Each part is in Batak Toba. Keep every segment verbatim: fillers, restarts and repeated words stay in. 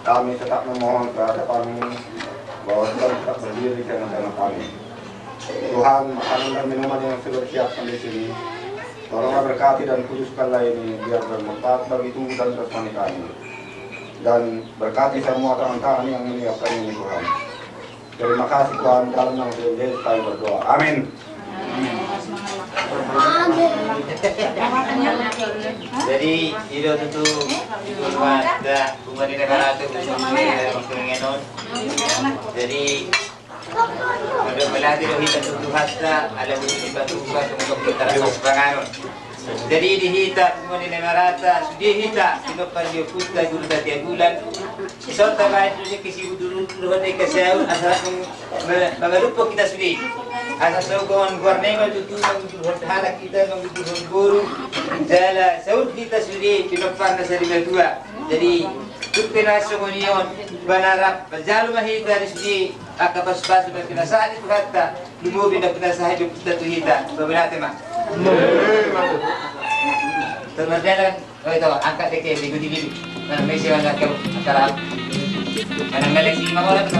Kami tetap memohon ke hadapan-Mu bahwa Tuhan tetap berdiri di tengah-tengah kami. Tuhan, makanan dan minuman yang sudah disiapkan di sini, tolonglah berkati dan kuduskanlah ini biar bermanfaat bagi tubuh dan jasmani kami. Dan berkati semua tangan-tangan yang menyiapkan ini, Tuhan. Terima kasih, Tuhan, dalam nama Tuhan Yesus kami berdoa. Amin. Jadi, i do tutu, i do tutu, Tuhan, dah, bunga di negara tu, bunga di negara tu. Jadi, pada melatih do hita tutu hasta, ala budi di batu, batu, untuk kita rasa panganon. Jadi di hita, punguan ni Namarata, sude hita, pinompar ni ompunta Guru Tatea Bulan. Songon tabaen do ni kesibuturan, dohot ni kesehaton, asa me-, mangalupok hita sude. Asa songon goarna i ma tutu, mangujurhon halak hita, mangujurhon boru. Jala saut hita sude, pinomparna sari matua. Jadi, tung pe na songon i on, manarap, manjalo ma hita di sude, angka pasupasu na pinasahat ni Tuhanta. Lumobi na pinasahat ni ompunta tu hita. Baboa, ate ma. Tar mardalan, oh, ito, angkat dengke, di gudi gudi. Manang mesi, manang kau, antara. Manang melek si mama orang tu.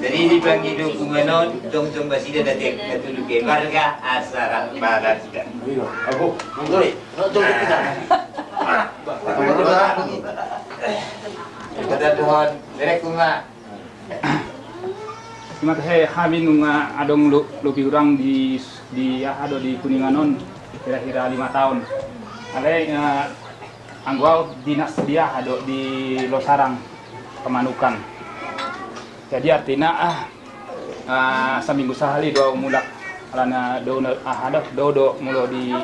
Jadi di pangido kumanon jongjong basida na tiap na tulu keluarga asa rap maranda. Kata Tuhan, merek kuma. Ima tahe hami nunga adong lobi hurang di di aha do di Kuningan on hira-hira lima taon. Alai anggo au dinas di aha do di Losarang Pamanukan. Jadi artina ah saminggu sahali do au mulak alana do aha do do do mulo di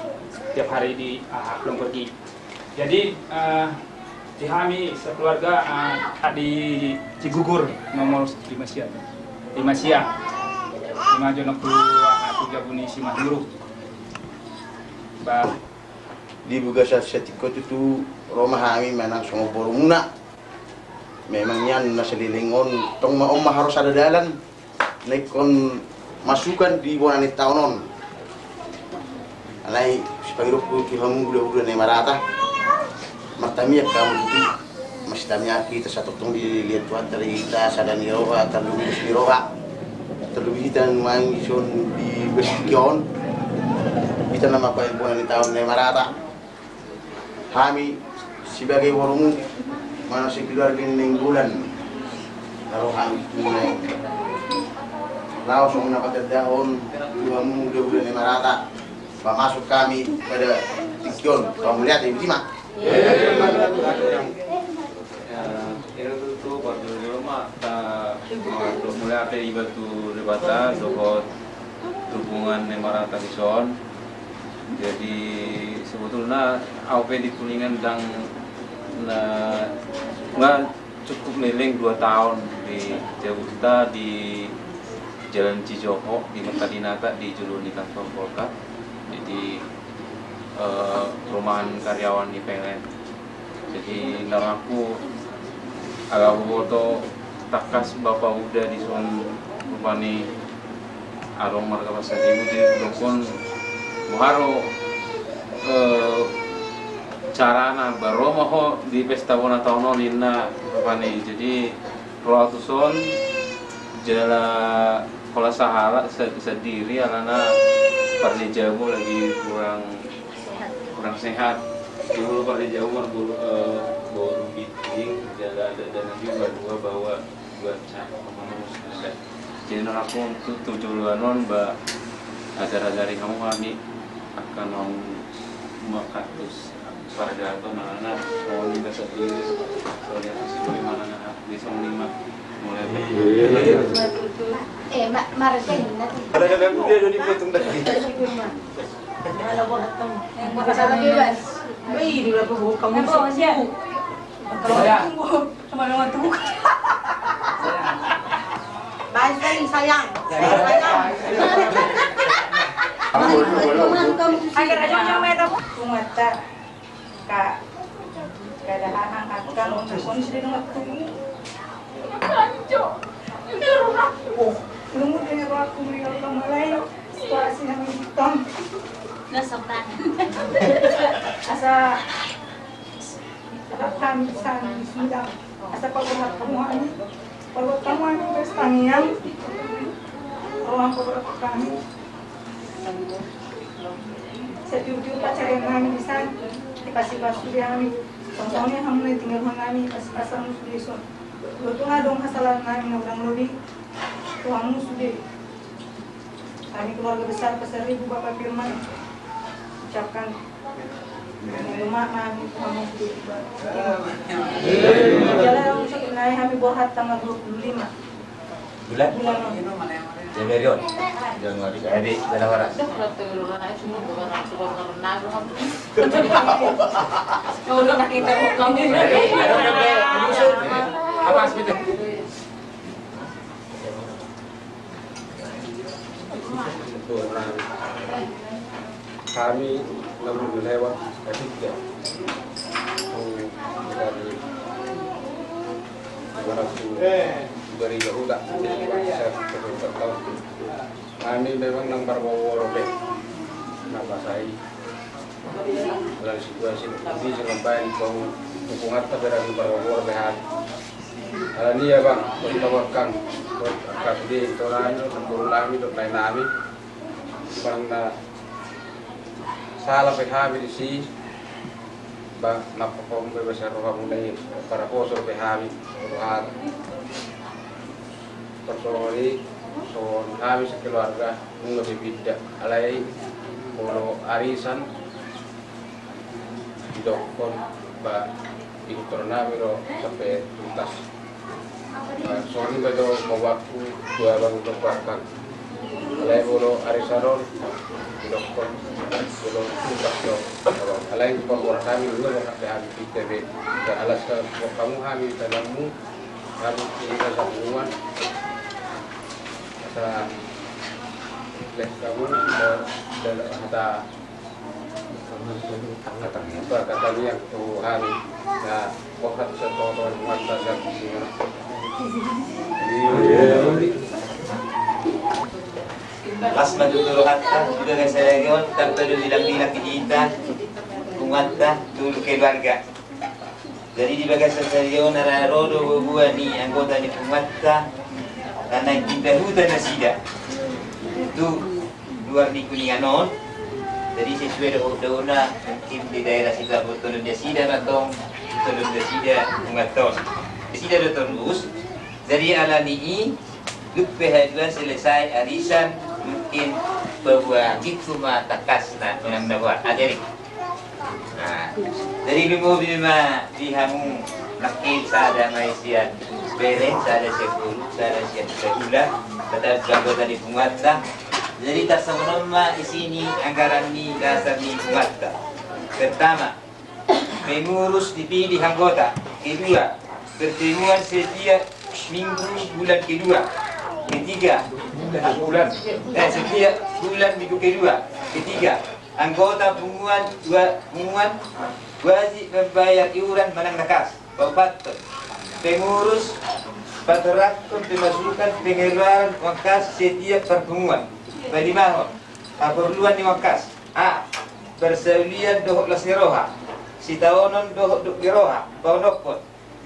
tiap hari di aha long pergi. Jadi di hami sekeluarga di Cigugur nomor lima sia. Lima sia. Lima jonok tu aha tu jabu ni si Manuru. Ba di bagasan satingko tutu ro ma hami manang songon borumuna. Memang nian na saleleng on tong ma on ma harus ada dalan. Na ingkon masukan di bona ni taon on. Alai sipangidoku tu hamu uda-uda na i marata. Martamiang hamu tutu. Masitamiang hita satongtong dilehon Tuhanta di hita sada ni roha, tarlumobi dos ni roha. Tarlumobi hita nuaeng dison di bagasan tingki on. Hita na mambahen bona ni taon na i marata. Hami sebagai borumu manang sekeluarga ni Nainggolan na ro hami tu na i laos songon na patandahon tu hamu uda-uda na i marata. Pamasuk hami pada tingki on. Pamauliate i ma. Ira tutu parjolo-jolo ma ta mauliate iba tu Debata dohot tu bona ni marata dison. Jadi sebetulna au pe di Kuningan ndang na nga cukup leleng dua taon di jabuta di Jalan Cijoho di Marta Dinata di jolo ni kantor Polka. Jadi perumahan karyawan di P L N. Jadi nang aku ala huboto tangkas bapa uda dison rupani adong marga Pasaribu jadi dokkon boha do carana ba ro ma ho di pesta bona taon on inna rupani. Jadi ro au tuson jala holan sahala sandiri alana parnejamu lagi kurang kurang sehat. Dulu parnejamu marboru boru Ginting jala ada dana juga dua bawa dua cak. Jadi nang aku tu joloan on ba ajar-ajari hamu hami akan mau makatus pargaton alana songon i ba sandiri songon i ba sandiri manang aha di songon i ma. Mulai. Eh, ma marga inna. Ada ada aku dia udah dipotong tadi. Masalah bebas. Baik, udah apa buka musuh. Sama dengan tuh. Baik, sayang. Sayang. Agar aja yang main apa? Tumata. Ka kada hahang akan on sudah dengan tuh. Anjo. Oh, lu mau dengar aku merial kamu lain. Situasi yang hitam. Dasar tangan. Asa Rap hami di sana di Sumedang. Asa paborhat hamu hami. Paborhat hamu hami pesta nian. Roham paborhat hami. Sejujur pacaran hami di sana. Dikasih pasu di hami. Contohnya hamu na tinggal hon hami pas pasang musuh di son. Betul adong hasalaan hami na urang lobi. Tuhan musuh di. Kami keluarga besar Pasaribu Bapak Firman ucapkan. Jalan yang usah kenai kami borhat tanggal dua puluh lima. Bulan? Bulan. Januari on. Januari. Jadi dalam waras. Apa asbita? Kami namun lewat ketiga dari dari Yahuda. Kami memang nang barbobor be. Nang basai dalam situasi ini selain hukuman tak berani barbobor be hal. Alani i, Abang, buat tawarkan, buat angka sude, ito nami, dohot boru nami, dohot lae nami. Bang na sala pe hami disi, bang na pokok be basa rohamuna i, paraposo pe hami, roha. Songon i, songon hami sakeluarga, nunga pe pinda. Alai, molo arisan, didokkon, ba, ihuthon nami do sampe tuntas. Ba, songon i ma do mauliatku tu abang dohot warga. Alai molo arisan on, didokkon, molo tuntas do. Alai di parboru nami, nunga pe hami pinda be. Ba, alas ka, hamu hami tanammu, hami pinda samuan. Asa, les kamu, ba, dalam hata Angka tangiang tu hami, na bohat sian tongatonga ni punguanta sian singa. Las ma tutu rohanta, di bagasan sadari on, tamba do bilang-bilang di hita, punguanta, tu keluarga. Jadi di bagasan sadari on, na ro do buabua ni anggota ni punguanta, na naeng pinda huta nasida tu luar ni Kuningan on. Jadi sesuai dohot daona, mungkin di daerah situ, apo tondong nasida ma tong, tondong nasida punguanta on. Nasida do tondong. Jadi alani i, dung pe haduan selesai arisan, mungkin paboa gintu ma tangkasna, manang na boha. Ah, jadi Nah, jadi lumobi ma di hamu nangkin, sada ma i sian bere, sada sian boru, sada sian hula-hula, sada sian anggota ni punguanta. Jadi tarsongon on ma isi ni anggaran ni dasar ni punguanta. Pertama, pengurus dipilih anggota. Kedua, pertemuan setiap minggu bulan kedua. Ketiga, bulan, eh, setiap bulan minggu kedua. Ketiga, anggota punguan, wa-, punguan wajib membayar iuran manang na kas. Paopathon, pengurus patorangkon pemasukan pengeluaran uang kas setiap parpunguan. Palimahon, haporluan ni uang kas. A. Parsaulian dohot las ni roha. Sitaonon dohot dok ni roha. Paonomhon,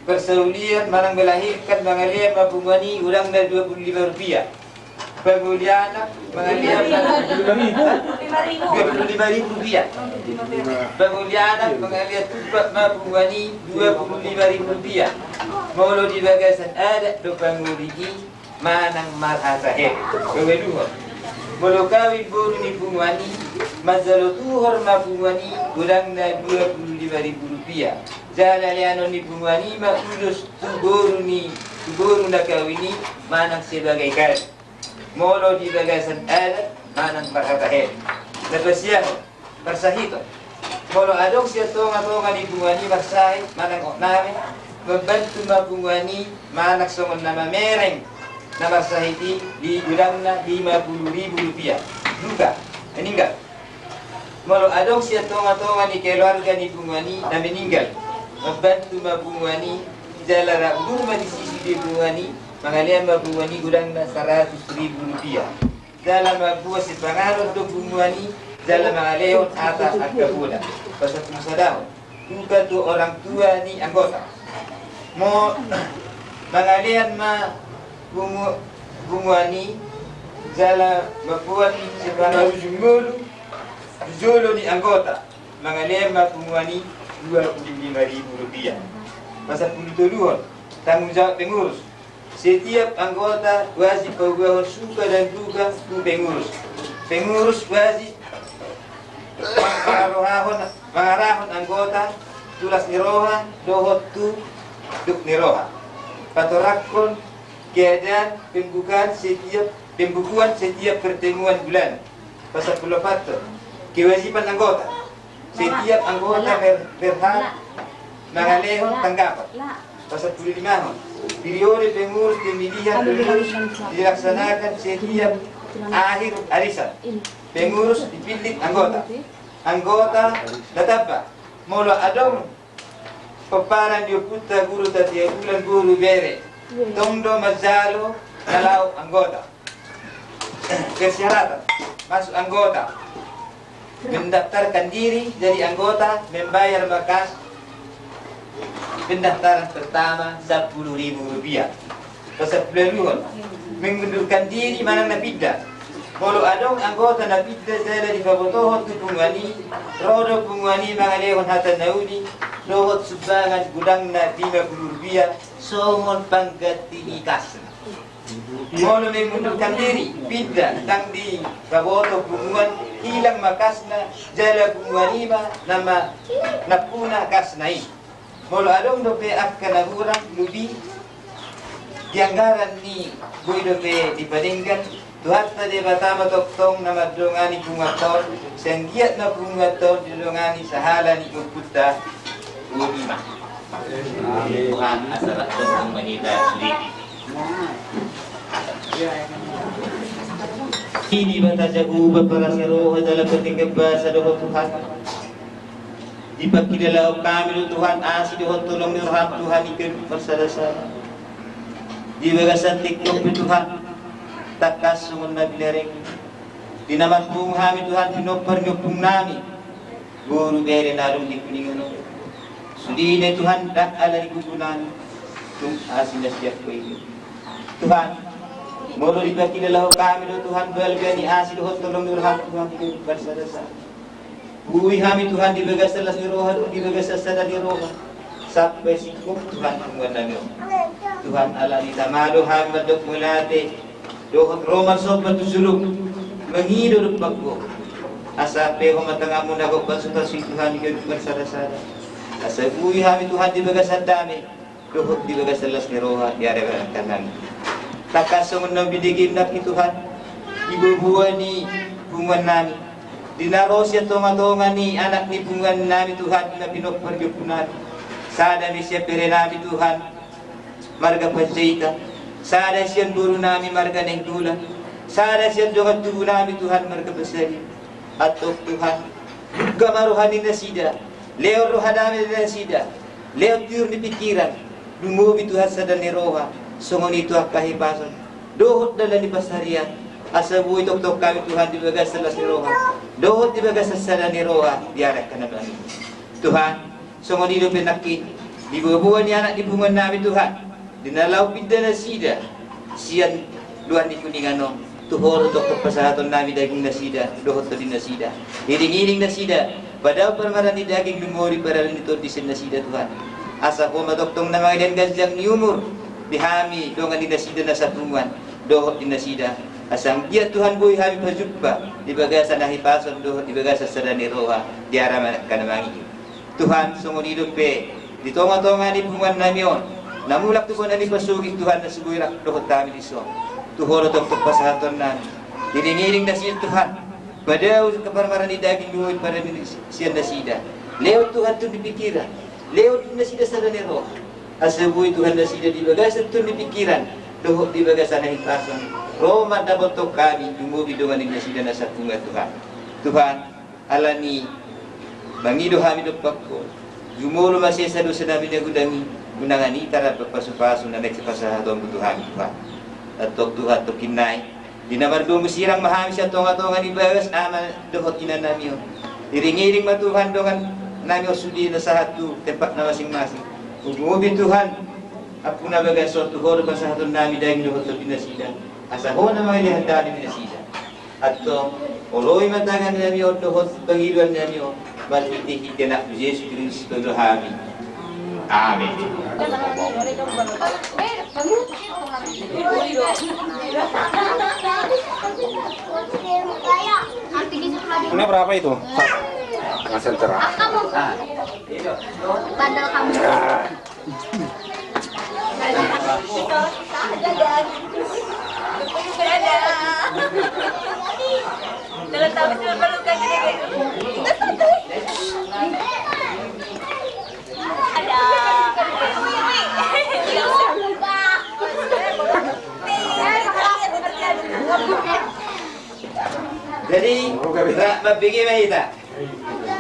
parsaulian manang melahirkan mangalean ma punguan i godangna dua puluh lima rupiah. Pangoli anak mangalean dua puluh lima ribu rupiah. Pangoli anak mangalean tupat ma punguan i dua puluh lima ribu rupiah. Molo di bagasan adat do pangoli i manang marhata het. Paduahon, molo kawin boru ni punguan i, manjalo tuhor ma punguan i godangna dua puluh lima ribu rupiah. Jala leanon ni punguan i ma ulos tu boru ni, tu boru na kawin i manang sebagai kawin. Molo di bagasan adat manang marhata het. Na pasiahon, parsahiton. Molo adong sian tongatonga ni punguan i marsahit manang okname, mambantu ma punguan i manang songon na mamereng na marsahit i di godangna lima puluh ribu rupiah. Duka, meninggal. Molo adong sian tongatonga ni keluarga ni punguan i na meninggal, mambantu ma punguan i, jala rap udur ma disi sude punguan i, mangalean ma punguan i godangna saratus ribu rupiah. Jala mambuat sipanganon do punguan i, jala mangalehon hata angka poda. Pasampulu sadahon, duka tu orang tua ni anggota. Mo-, mangalean ma pungu-, punguan i, jala mambuat sipanganon. Jumolo, jumolo ni anggota. Mangalean ma punguan i dua puluh lima ribu rupiah. Pasampulu toluhon, tanggung jawab pengurus. Setiap anggota wajib paboahon suka dan duka tu pengurus. Pengurus wajib mangarahon, mangarahon anggota tu las ni roha dohot tu dok ni roha. Patorangkon keadaan pembukaan setiap, pembukuan setiap pertemuan bulanan. Pasampulu opathon, kewajiban anggota. Setiap anggota ber-, berhak mangalehon tanggapan. Pasampulu limahon, periode pengurus pemilihan pengurus dilaksanakan setiap akhir arisan. Pengurus dipilih anggota. Anggota na tamba. Molo adong pomparan di ompunta guru, tatea bulan, boru, bere, tong do manjalo na laho anggota. Persyaratan masuk anggota: mendaftarkan diri jadi anggota, membayar ma kas, Pendaftaran pertama, sepuluh ribu rupiah. Pasampuluuhon, mengundurkan diri manang na pinda. Molo adong anggota na pinda jala dipabotohon tu punguan i, ro do punguan i mangalehon hata na uli dohot sumbangan godangna lima puluh rupiah songon pangganti ni kasna. Molo mengundurkan diri, pinda, ndang dipaboto punguan, hilang ma kasna, jala punguan i ma na ma-, nampuna kasna i. Molo adong dope angka na hurang lobi di anggaran ni boi dope dipadenggan, Tuhanta Debata ma tongtong na mandongani punguanta on, sai anggiat ma punguanta on didongani sahala ni ompunta. Amin. Tuhan, asa tongtong ma hita suliti. Ini bata jago baparasa roha dalam pentingkan bahasa dohot Tuhan. Dipangkilalaon hami do Tuhan asi dohot holong ni roham Tuhan i ganup marsadasada. Di bagasan tingki on pe Tuhan, tangkas songon na binareng, di na marpungu hami Tuhan, pinompar ni ompung nami, boru bere na adong di Kuningan on. Sude i Tuhan, ndang ala ni gogo nami, tung asi na sian Ho i. Tuhan, molo dipangkilalahon hami do Tuhan balga ni asi dohot holong ni roham Tuhan i ganup marsadasada. Boi hami Tuhan di bagasan las ni roha, di bagasan sada ni roha, sampe singkop Tuhan punguan nami on. Tuhan, ala ni i ma do hami mandok mauliate dohot ro marsomba tu jolom, mangido dompak Ho, asa pe Ho ma tanganmu na gok pasupasu i Tuhan i ganup marsadasada. Asa boi hami Tuhan di bagasan dame dohot di bagasan las ni roha di ari angka nami. Tangkas songon na binege nami Tuhan, di boaboa ni punguan nami, di na ro sian tongatonga ni anak ni punguan nami Tuhan, di na pinompar ni ompu nami, sada ma i sian bere nami Tuhan, marga Panjaitan, sada sian boru nami marga Nainggolan, sada sian dongan tubu nami Tuhan marga Basari. Antong Tuhan, buka ma roha ni nasida, lehon roha dame di nasida, lehon tiur ni pingkiran, lumobi Tuhan sada ni roha, songon i tu angka hahipason dohot dalan ni pansarian, asa boi tongtong hami Tuhan di bagasan las ni roha dohot di bagasan sada ni roha di ari angka nami. Tuhan, songon i dope nangkin di boaboa ni anak ni punguan nami Tuhan, di na laho pinda nasida sian luat ni Kuningan on, tu Ho do tongtong pasahaton nami daging nasida dohot tondi nasida. Iringiring nasida padaon parmaraan ni daging, lumobi pardalan ni tondi sian nasida Tuhan. Asa Ho ma tongtong na mangalean ganjang ni umur di hami dongan ni nasida na sapunguan dohot di nasida. Asa anggiat Tuhan boi hami pajumpa di bagasan hahipason dohot di bagasan sada ni roha di ari angka nami. Tuhan, songon i dope di tongatonga ni punguan nami on, na mulak tu bona ni pasogit Tuhan, na so boi rap dohot hami dison, tu Ho do tongtong pasahaton nami. Iringiring nasida Tuhan, padaon parmaraan ni daging dohot pardalan ni tondi sian nasida. Lehon Tuhan tondi pingkiran, lehon nasida sada ni roha, asa boi Tuhan nasida di bagasan tondi pingkiran dohot di bagasan hahipason ro mandapothon hami, lumobi dongan ni nasida na sapunguan Tuhan. Tuhan, ala ni i mangido hami dompak Ho, jumolo ma sesa dosa nami na godang i, unang hita rap pasupasu na naeng sipasahatonmu tu hami Tuhan. Antong Tuhan, tongkin nai, di na mardomu sirang ma hami sian tongatonga ni bagas ama dohot ina nami on. Iringiring ma Tuhan dongan nami on sude na sahat tu tempat na masingmasing. Ugupi Tuhan, ampuna bagas on, tu Ho do pasahaton nami daging dohot tondi nasida. Asa Ho na mangalehon dalan ni nasida. Antong, oloi ma tangan nami on dohot pangidoan nami on, marhitehite Anakmu Jesus Kristus Tuhan nami. Amin. Ini berapa itu? Yang sentral. Bandel kamu. Jadi, ba-, mambege ma hita.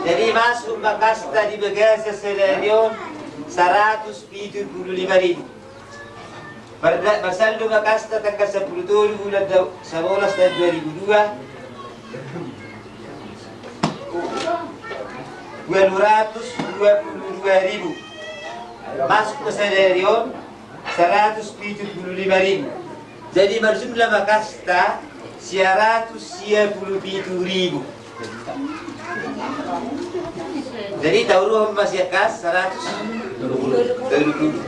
Jadi, masuk ma kasta di bagasan sadari on saratus pitu pulu lima ribu. Marda-, marsaldo ma kasta tanggal sampulu tolu bulan da-, sabolas taon dua ribu dua, ualu ratus dua pulu dua ribu. Masuk ma sadari on saratus pitu pulu lima ribu. Jadi marjumlah ma kasta sia ratus sia pulu pitu ribu. Jadi tauruhon ma sian kas saratus tolu pulu.